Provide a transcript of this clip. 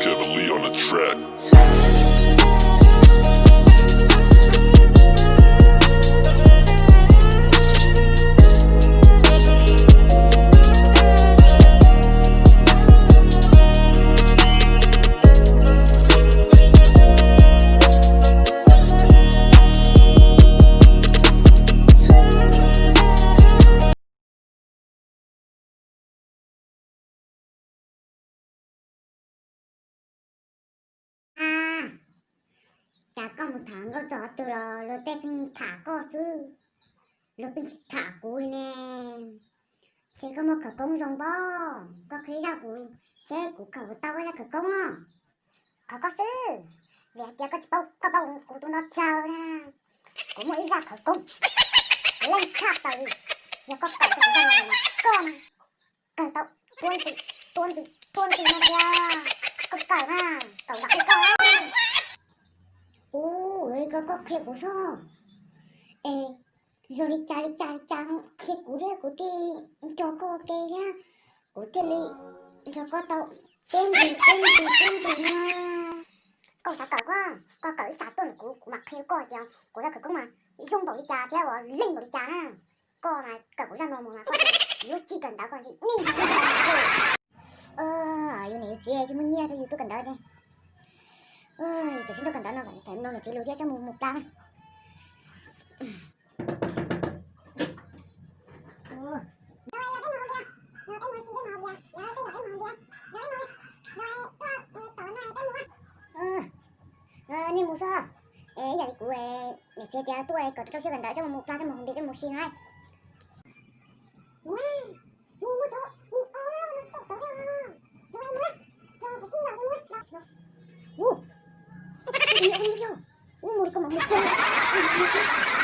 Beverly on the track. Cas koj mus tham nkauj txog qhov twg los luag tej pheej tham koj xwb, luag pheej tsis tham kuv li ne. Ces koj muaj khawv koob zoo pob, koj qhia zaj kuv seb kuv khaws puas tau koj zaj khawv koob os. Qhov koj xwb, vim hais tias koj tsis paub, koj paub kuv tus no tsawg na. Kuv muaj ib zaj khawv koob leej tshaj plaws li, yog koj kawm tau kuv zaj no mas koj na kawg tau tua nti, tua nti, tua nti no tiag. Koj kawm na, kawm nram qhia koj. Ua li ko koj qhia kuv zog es zoo li cas li cas li cas qhia kuv thiab kuv thiaj nrog koj ua ke thiab, kuv thiaj li nrog koj tau teb ntsis teb ntsis teb ntsis na. Koj xav kawm koj, koj kawm ib tsam tuaj ntawm kuv, kuv mam qhia koj tias kuv zaj khawv koob mas zoo npaum li cas thiab ua leej npaum li cas na. Koj mas kawm kuv zaj no mus mas koj lub txij kawm ntawv koj ntxim nej. Yus niam yus txiv tsis muaj nyiaj rau yus tuaj kawm ntawv ces, kawm xib ntuj kawm ntawv no, no niam txiv lus thiab txhob mus mus plab na. Nej mus xwb, es yam li kuv niam txiv tias tuaj kom rau siab kawm ntawv, txhob mus mus plab, txhob mus hoo npe, txhob mus si no lauj. Ua, ua li ko mas mus kiag.